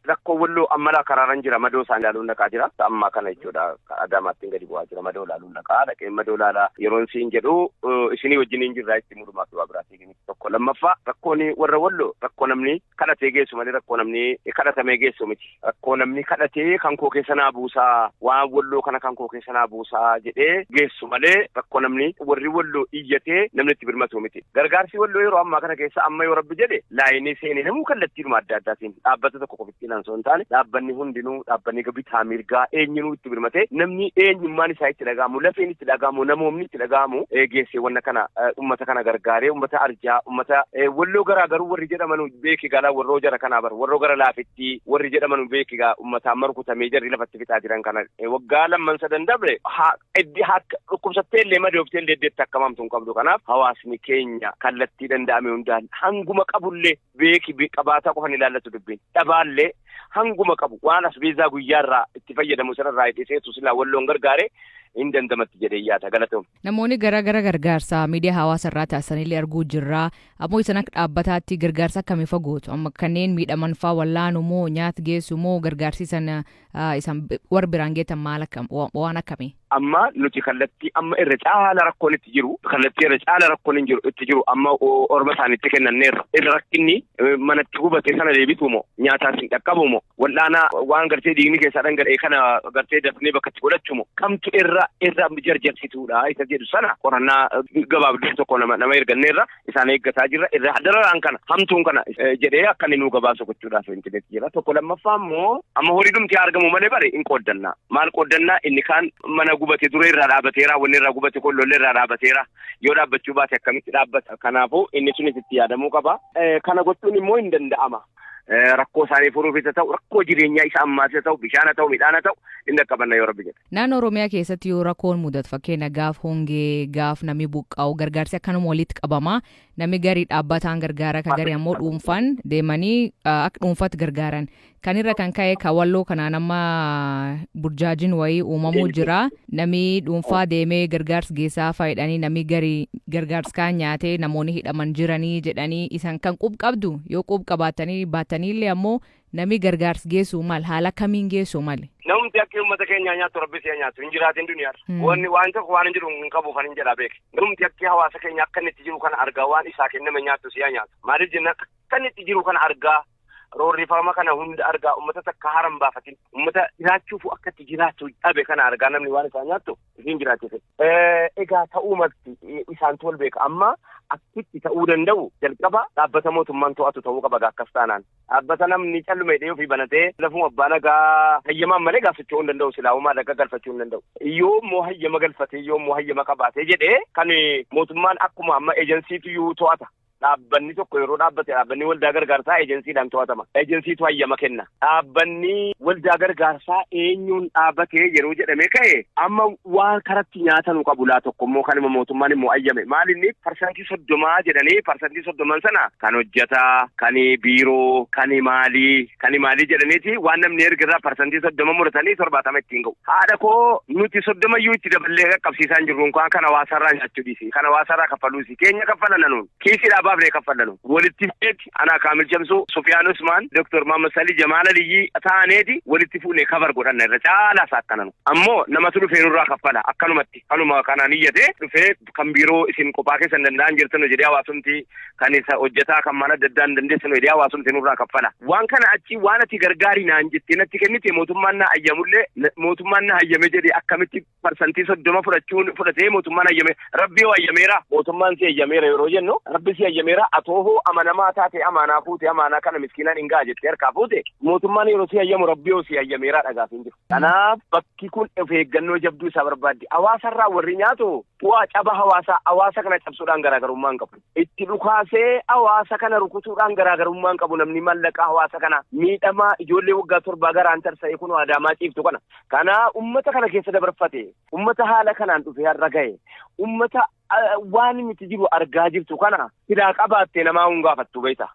Rakkoo Walloo amma karaaran jira, madoo isaan ilaaluun dhaqaa jira. Amma kana jechuudha, Adaamaattiin gadi bu'aa jira, madoo ilaaluun dhaqaa. Dhaqee madoo ilaalaa yeroon siin jedhu isinii wajjin hin jirraa itti mudumaaf waa biraatii tokko. Lammaffaa, rakkoon warra Walloo rakkoo namni kadhatee geessu malee rakkoo namni kadhatamee geessu miti. Rakkoo namni kadhatee kan koo keessa naa buusaa, waan Walloo kana kan koo keessa naa buusaa jedhee geessu malee rakkoo namni warri Walloo iyyatee namni itti birmatu miti. Gargaarsi Walloo yeroo ammaa kana keessa amma yoo Rabbi jedhe laayinii seenee namuu kallattiidhuma adda addaatiin dhaabbata tokko qofitti osoo hin taane dhaabbanni hundinuu, dhaabbanni bitaa mirgaa eenyunuu itti birmatee, namni eenyummaan isaa itti dhaga'amu, lafeen itti dhaga'amu, namoomni itti dhaga'amu geessee wanna kana ummata kana gargaaree, ummata arjaa, ummata Walloo garaagaruu warri jedhamanu beeki galaa warroo jara kanaa bar warroo gara laafetti warri jedhamanu beeki gaa ummata amma rukutamee jarri lafatti fixaa jiran kana waggaa lamman sadan dabre iddi akka dhukkubsattee illee madooftee illee iddeetti akkamamtu hin qabdu. Kanaaf hawaasni keenya kallattii danda'ame hundaan hanguma qabullee beeki, qabaataa qofan ilaallatu dubbiin, dhabaallee hanguma qabu waan asbeezaa guyyaarraa itti fayyadamu sanarraa hidhiseetu silaa Walloon gargaare hin dandamatti jedhee yaada. Galatoom. Namoonni gara gara gargaarsa miidiyaa hawaasa irraa taasisanillee arguu jirra. Ammoo isan akka dhaabbataatti gargaarsa akkamii fagootu? Amma kanneen miidhaman faa wallaanu moo, nyaata geessu moo, gargaarsi sana isan warra biraan geettan maal akkam, waan akkamii? Amma nuti kallattii amma irra caala rakkoon itti jiru, kallattii irra caala rakkoon hin jiru itti jiru amma orma isaaniitti kennanneerra. Irra rakkinni manatti gubate sana deebitu moo, nyaataas hin dhaqqabu moo, wal'aanaa waan gartee dhiigni keessaa dhangala'e kana gartee dafnee bakka itti godhachu moo, kamtu irra irra jarjarsituudha isa jedhu sana qorannaa gabaabduu tokko nama erganneerra, isaan eeggataa jirra. Irra dararaan kana hamtuun kana jedhee akka inni nuu gabaasu gochuudhaaf intinetti jira. Tokko lammaffaa immoo amma horii dhumti argamu malee bare hin qooddannaa. Maal qooddannaa? Inni kaan mana gubate dura irraa dhaabateera, wanni irraa gubate kun lolli irraa dhaabateera. Yoo dhaabbachuu baate akkamitti dhaabbata? Kanaafuu inni sunis itti yaadamuu qaba. Kana gochuun immoo hin danda'ama. Rakkoo isaanii furuufis haa ta'u, rakkoo jireenyaa isa ammaas haa ta'u, bishaan haa ta'u, midhaan haa ta'u, hin dhaqqabanna yoo Rabbi jedhe. Naannoo Oromiyaa keessatti yoo rakkoon mudatu, fakkeenya gaaf hongee, gaaf namni buqqa'u, gargaarsi akkanuma walitti qabama. Namni garii dhaabbataan gargaara, ka garii ammoo dhuunfaan deemanii akka dhuunfaatti gargaaran. Kan irra kan ka'e ka Walloo kanaan amma burjaajiin wayii uumamuu jira. Namni dhuunfaa deemee gargaarsa geessaa fayyadhanii, namni garii gargaarsa kaan nyaatee namoonni hidhaman jiranii jedhanii, isan kan qub qabdu yoo qub qabaatanii baataniillee ammoo namni gargaarsa geessuu mal haala kamiin geessuu mali? Namni akka uummata keenyaa nyaatu Rabbi si'a nyaatu, hin jiraatin duniyaarra. Wanni waan tokko waan hin jiru hin qabu kan hin jedhaa beeke. Namni akka hawaasa keenya akka inni itti jiru kana argaa waan isaa kenname nyaatu si'a nyaatu. Maaliif jennaan, akka inni itti jiru kana argaa, roorrifama kana hunda argaa, uummata takka haran baafatin, uummata jiraachuuf akka itti jiraatu dhabe kana argaa namni waan isaa nyaattu isiin jiraachise. Egaa ta'uu malti isaantu wal beeka. Amma akkitti ta'uu danda'u jalqaba dhaabbata mootummaan to'atu ta'uu qaba akkas taanaan. Dhaabbata namni callume hidhee ofii banatee lafuma abbaa nagaa hayyamaan malee gaafachuu hin danda'u, silaa'umaa dhaqa galfachuu hin danda'u. Yoo immoo hayyama galfatee, yoo immoo hayyama qabaatee jedhee kan mootummaan akkuma amma ejensiitu iyyuu to'ata. Dhaabbanni tokko yeroo dhaabbate, dhaabbanni waldaa gargaarsaa ejensiidhaan to'atama. Ejensiitu hayyama kenna. Dhaabbanni waldaa gargaarsaa eenyuun dhaabbatee yeroo jedhamee ka'e amma waan karatti nyaatanu qabu laa tokko immoo kanuma mootummaan immoo hayyame. Maal inni 30% jedhanii, 30% sana kan hojjetaa, kan biiroo, kan maalii, kan maalii jedhaniiti waan namni erga irraa 30% muratanii 70 ittiin ga'u. Haadha koo, nuti 30 iyyuu itti daballee qaqqabsiisaa hin jirru kan hawaasarraa nyaachuu dhiisi. Kan hawaasarraa kaffaluusi. Keenya kaffalana nuun. Kiisii dhaabaaf kaffalanu. Walitti feeti anaa Kaamil Shamsuu, Sufiyaan Usmaan, Dr. Muhammad Salih, Jamaal Aliyyi taaneeti walitti fuunee cover godhanna irra caalaa isaa akkananu. Ammoo namatu dhufee nurraa kaffala akkanumatti kanuma kanaan iyyatee dhufee kan biiroo isin kophaa keessan danda'an jirtanu jedhee hawaasumti kan isa hojjetaa kan mana adda addaan dandeessanu jedhee hawaasumti nurraa kaffala. Waan kana achi waan ati gargaarii naan jettee natti kennite, mootummaan na hayyamullee, mootummaan na hayyame jedhee akkamitti 30% fudhachuun fudhatee mootummaan hayyame? Rabbi yoo hayyameera, mootummaan si hayyameera yeroo jennu, Rabbi si hayyameera. Atoo hoo amanamaa taate, amaanaa fuute, amaanaa kana miskiinaan hin ga'a jettee harkaa fuute, mootummaan yeroo si hayyamu Rabbi yoo si hayyameera dhagaaf hin jiru. Kanaaf bakki kun of eeggannoo jabduu isaa barbaaddi. Hawaasarraa warri nyaatu bu'aa caba hawaasaa hawaasa kana cabsuudhaan garaagarummaa hin qabu. Itti dhukaasee hawaasa kana rukutuudhaan garaagarummaa hin qabu namni mallaqa hawaasa kana miidhamaa ijoollee waggaa 7 garaan tarsa'ee kun Adaamaa ciiftu kana. Kana ummata kana keessa dabarfate, ummata haala kanaan dhufee har'a gahe, ummata waan miti jiru argaa jirtu kana silaa qabaatte namaa hin gaafattu beekta.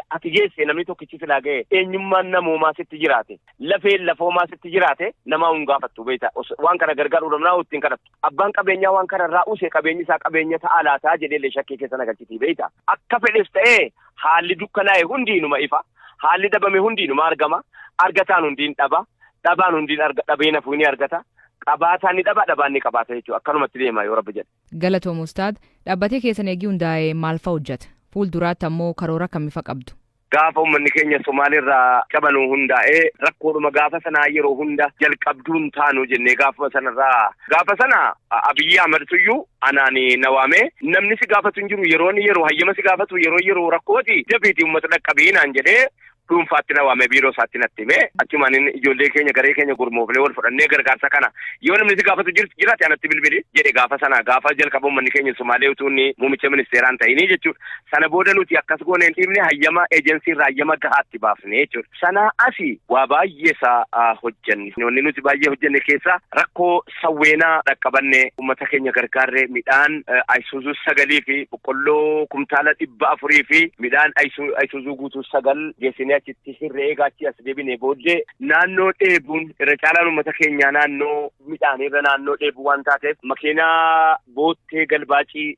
Ati geesse namni tokkichi silaa gahe, eenyummaan namoomaa sitti jiraate, lafeen lafoomaa sitti jiraate, namaa hin gaafattu beekta. Waan kana gargaaruu naa ittiin kadhattu. Abbaan qabeenyaa waan kana irraa use qabeenyi isaa qabeenya ta'aa laataa jedhee illee shakkii keessa nagalchitii beekta. Akka fedhes ta'ee haalli dukkanaa'e hundinuma ifa. Haalli dabame hundinuma argama. Argataan hundiin dhaba. Dhabaan hundiin dhabee nafuu ni argata. Qabaataan ni dhaba, dhabaan ni qabaata jechuudha. Akkanumatti deema yoo Rabbi jedhe. Galatoomi Ustaad. Dhaabbatee keessan eegii hundaa'ee maal fa'a hojjeta? Fuulduraatti ammoo karoora akkamii qabdu? Gaafa uummanni keenya Somaaliirraa qabanuu hundaa'ee, rakkoodhuma gaafa sanaa yeroo hunda jalqabduun taanu jennee gaafa sanarraa, gaafa sana Abiyyi Ahmad tuyyuu anaan na waamee, "Namni si gaafatu hin jiru, yeroon yeroo hayyama si gaafatu, yeroo yeroo rakkooti, dafiiti uummata dhaqqabii," naan jedhee dhuunfaatti na waamee biiroo isaatti natti himee, achumaan inni ijoollee keenya, garee keenya gurmoofnee wal fudhannee, gargaarsa kana yoo namni si gaafatu jiraate anatti bilbili jedhe. Gaafa sana, gaafa jalqaba uummanni keenya Somaalee utuu inni muummicha ministeeraan ta'inii jechuudha. Sana booda nuti akkas gooneen dhiibne, hayyama eejensii irraa hayyama gahaatti baafne jechuudha. Sana asi waa baay'ee isaa hojjenne. Wanni nuti baay'ee hojjenne keessaa rakkoo Sawweenaa dhaqqabanne, uummata keenya gargaarree, midhaan Ayisuuzuu sagalii fi boqqolloo kumtaala 400 fi midhaan Ayisuuzuu guutuu sagal geessinee achitti hirree eegaa achi as deebine booddee, naannoo dheebuun irra caalaan uummata keenyaa naannoo midhaan irra naannoo dheebuu waan taateef, makiinaa boottee galbaacii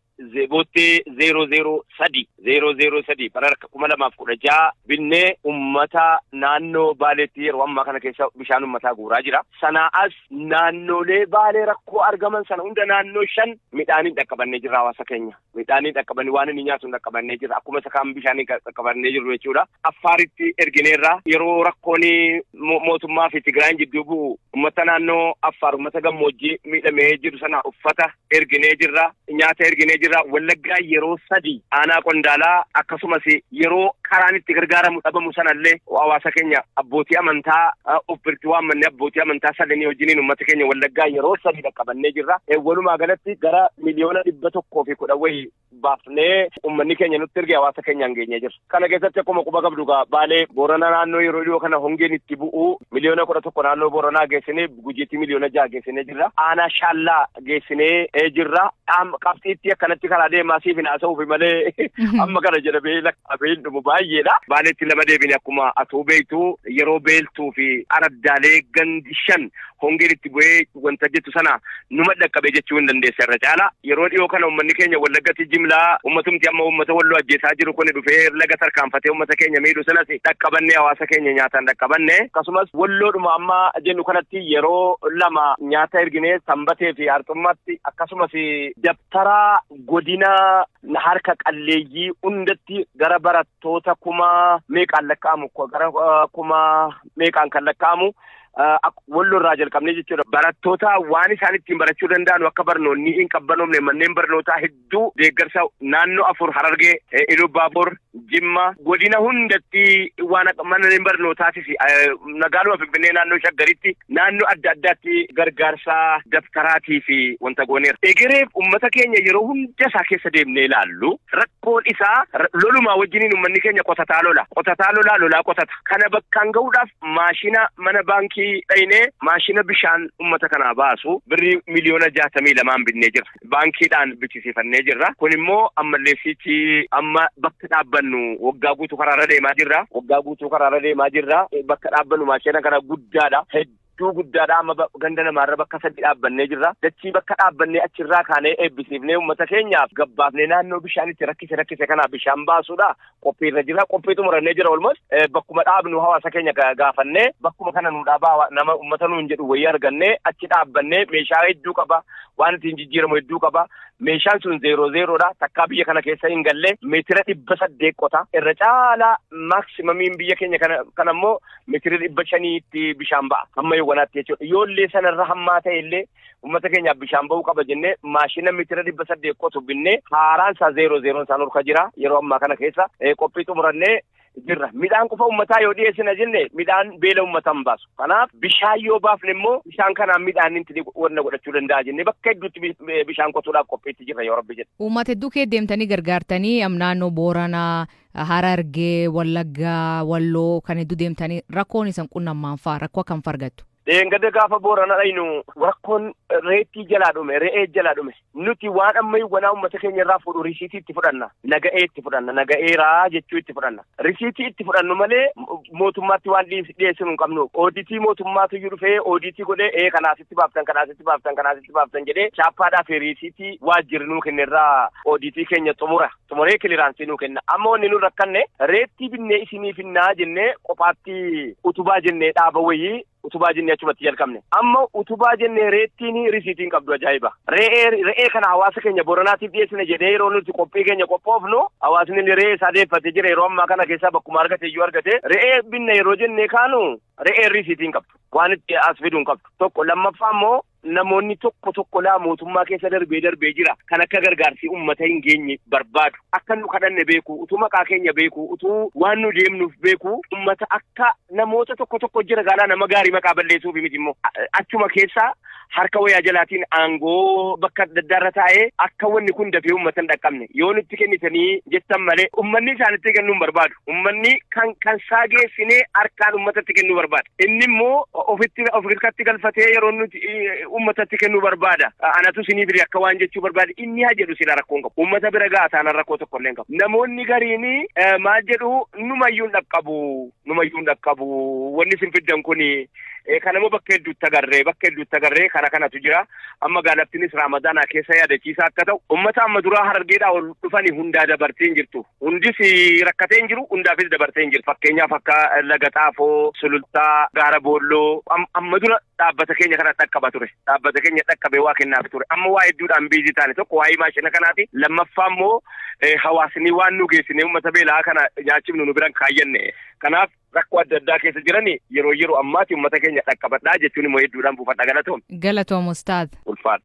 boottee 003 003 bara 2016 binnee ummata naannoo Baaleetti yeroo ammaa kana keessa bishaan ummataa guuraa jira. Sanaa as naannolee Baalee rakkoo argaman sana hunda, naannoo shan midhaaniin dhaqqabannee jirra hawaasa keenya. Midhaaniin dhaqqabannee, waan inni nyaatu dhaqqabannee jirra. Akkuma isa kaan bishaaniin dhaqqabannee jirru jechuudha. Affaaritti ergineerra. Yeroo rakkoon mootummaa fi Tigraayin jidduu bu'u, uummata naannoo Affaar, uummata gammoojjii miidhamee jiru sana uffata erginee jirra. Nyaata erginee jirra. Wallaggaa yeroo sadi aanaa Qondaalaa, akkasumas yeroo karaan itti gargaaramu dhabamu sanallee hawaasa keenya abbootii amantaa of birti waammanne, abbootii amantaa sadanii wajjiniin uummata keenya Wallaggaa yeroo sadi dhaqqabannee jirra. Walumaa galatti gara miliyoona 110 wayii baafnee uummanni keenya nutti erge hawaasa keenyaan geenyee jira. Kana keessatti akkuma quba qabdu gaa Baalee, Booranaa naannoo yeroo dhiyoo kana hongeen itti bu'u miliyoona 11 naannoo Booranaa geessinee, Gujiitti miliyoona 6 geessinee jirra. Aanaa Shaallaa geessinee jirra. Qabxiitti akkanatti karaa deemaa siif hin haasa'uufi malee amma kana jedhamee lakkaa'amee hin dhumu, baay'eedha. Baaleetti lama deebine. Akkuma atuu beektu, yeroo beeltuu fi araddaalee gandi shan hongeen itti bu'ee wanta jettu sana numa dhaqqabe jechuu hin dandeessa irra caala. Yeroo dhiyoo kana uummanni keenya Wallaggatti jimlaa uummatumti amma uummata Walloo ajjeesaa jiru kun dhufee laga tarkaanfatee uummata keenya miidhu sanas dhaqqabanne, hawaasa keenya nyaataan dhaqqabanne. Akkasumas Walloodhuma amma jennu kanatti yeroo lama nyaata erginee, Sanbatee fi Harxummaatti, akkasumas dabtara godina harka qalleeyyii hundatti gara barattoota kuma meeqaan lakkaa'amu, gara kuma meeqaan kan lakkaa'amu, Walloo irraa jalqabnee jechuudha. Barattoota waan isaan ittiin barachuu danda'an, akka barnoonni hin qabbanoofne, manneen barnootaa hedduu deeggarsa naannoo afur, Harargee, Ilubbaabor, Jimma, godina hundatti waan manneen barnootaatis magaaluma Finfinnee naannoo Shaggaritti, naannoo adda addaatti gargaarsa dabtaraatii fi wanta gooneera. Egereef uummata keenya yeroo hunda isaa keessa deemnee ilaallu, rakkoon isaa lolumaa wajjiniin uummanni keenya qotataa lola. Qotataa lolaa, lolaa qotata. Kana bakkaan gahuudhaaf maashina mana baankii dhaynee maashina bishaan uummata kanaa baasu birrii miliyoona 62n binnee jirra. Baankiidhaan bichisiifannee jirra. Kun immoo ammalleessichi amma bakka dhaabbannu waggaa guutuu karaarra deemaa jirra. Waggaa guutuu karaarra deemaa jirra. Bakka dhaabbannu maashina kana guddaadha. Hedduu guddaadha. Amma ganda namaarra bakka sadi dhaabbannee jirra. Dachii bakka dhaabbannee achirraa kaanee eebbisiifnee uummata keenyaaf gabbaafnee naannoo bishaan itti rakkise rakkise kanaaf bishaan baasuudha. Qophiirra jira. Qophii xumurannee jira almost. Bakkuma dhaabnu hawaasa keenya gaafannee, bakkuma kana nu dhaabaa nama uummata nuun jedhu wayii argannee achi dhaabbannee, meeshaa hedduu qaba. Waan ittiin jijjiiramu hedduu qaba. Meeshaan sun zero zerodha. Takkaa biyya kana keessa hin galle, meetira 800 qota. Irra caalaa maximumiin biyya keenya kana immoo meetira 500tti bishaan ba'a. Hamma yawwanaatti jechuudha. Yoollee sanarra hammaa ta'e illee uummata keenyaaf bishaan ba'uu qaba jennee maashina meetira 800 qotu binnee, haaraan isaa zero zeroon isaan harka jira. Yeroo ammaa kana keessa qophii xumurannee jirra. Midhaan qofa uummataa yoo dhiyeessina jenne, midhaan beela uummataa hin baasu. Kanaaf bishaan yoo baafne immoo bishaan kanaan midhaan inni wanna godhachuu danda'a jennee bakka hedduutti bishaan qotuudhaaf qophiitti jirra yoo Rabbi jedhe. Uummata hedduu kee deemtanii gargaartanii, naannoo Booranaa, Harargee, Wallaggaa, Walloo kan hedduu deemtanii, rakkoon isan qunnammaan fa'aa rakkoo akkam argattu? Dheengadda gaafa Boorana dhaynu rakkoon reettii jalaa dhume, re'ee jalaa dhume. Nuti waan ammayyuu wanaa uummata keenya irraa fuudhu risiitii itti fudhanna. Naga'ee itti fudhanna. Naga'eeraa jechuu itti fudhanna. Risiitii itti fudhannu malee mootummaatti waan dhiyeessinu hin qabnu. Ooditii mootummaatu iyyuu dhufee ooditii godhee ee kanaasitti baaftan, kanaasitti baaftan, kanaasitti baaftan jedhee chaappaadhaa fi risiitii waajjirri nuu kennerraa ooditii keenya xumura. Xumuree kiliraansii nuu kenna. Amma wanni nu rakkanne reettii binnee isinii finnaa jennee kophaatti utubaa jennee dhaaba wayii utubaa jennee achumatti jalqabne. Amma utubaa jennee reettiin risiitiin qabdu ajaa'iba. Re'ee kana hawaasa keenya Booranaatiif dhiyeessine jedhee yeroo nuti qophii keenya qophoofnu hawaasni re'ee isaa deeffatee jira yeroo ammaa kana keessaa bakkuma argate iyyuu argate. Re'ee binne yeroo jennee kaanu re'een risiitiin qabdu. Waan itti as fiduu hin qabdu. Tokko lammaffaa immoo namoonni tokko tokko laa mootummaa keessa darbee darbee jira kan akka gargaarsi uummata hin geenye barbaadu. Akka nu kadhanne beeku, utuu maqaa keenya beeku, utuu waan nu deemnuuf beeku, uummata akka namoota tokko tokko jira gaalaa nama gaarii maqaa balleessuuf miti immoo. Achuma keessaa harka wayaa jalaatiin aangoo bakka adda addaarra taa'ee akka wanni kun dafee uummata hin dhaqqabne yoo nutti kennitanii jettan malee uummanni isaanitti kennuu hin barbaadu. Uummanni kan isaa geessinee harkaan uummatatti kennuu barbaada. Inni immoo ofitti of harkatti galfatee yeroo nuti uummatatti kennuu barbaada. Anatu isinii fide akka waan jechuu barbaada. Inni haa jedhu sila rakkoon qabu. Uummata bira ga'a taanaan rakkoo tokko illee hin qabu. Namoonni gariin maal jedhu numayyuu hin dhaqqabu. Numayyuu hin dhaqqabu. Wanni isin fiddan kuni kanammoo bakka hedduutti agarree bakka hedduutti agarree kana kanatu jira. Amma gaalaftinis Raamadaanaa keessa yaadachiisaa akka ta'u uummata amma duraa Harargeedhaa ol dhufanii hundaa dabartee hin jirtu. Hundis rakkatee hin jiru, hundaafis dabartee hin jiru. Fakkeenyaaf akka Laga Xaafoo, Sulultaa, Gaara Boolloo amma dura dhaabbata keenya kana dhaqqaba ture. Dhaabbata keenya dhaqqabee waa kennaaf ture. Amma waa hedduudhaan biizii taane tokko waa'ee maashina kanaati. Lammaffaa immoo hawaasni waan nu geessine uummata beelaa kana nyaachifnu nu biran kaayyanne. Kanaaf rakkoo adda addaa keessa jiran yeroo yeroo ammaati uummata keenya dhaqqabadhaa jechuun immoo hedduudhaan buufadha. Galatoom. Galatoom ustaad. Ulfaadha.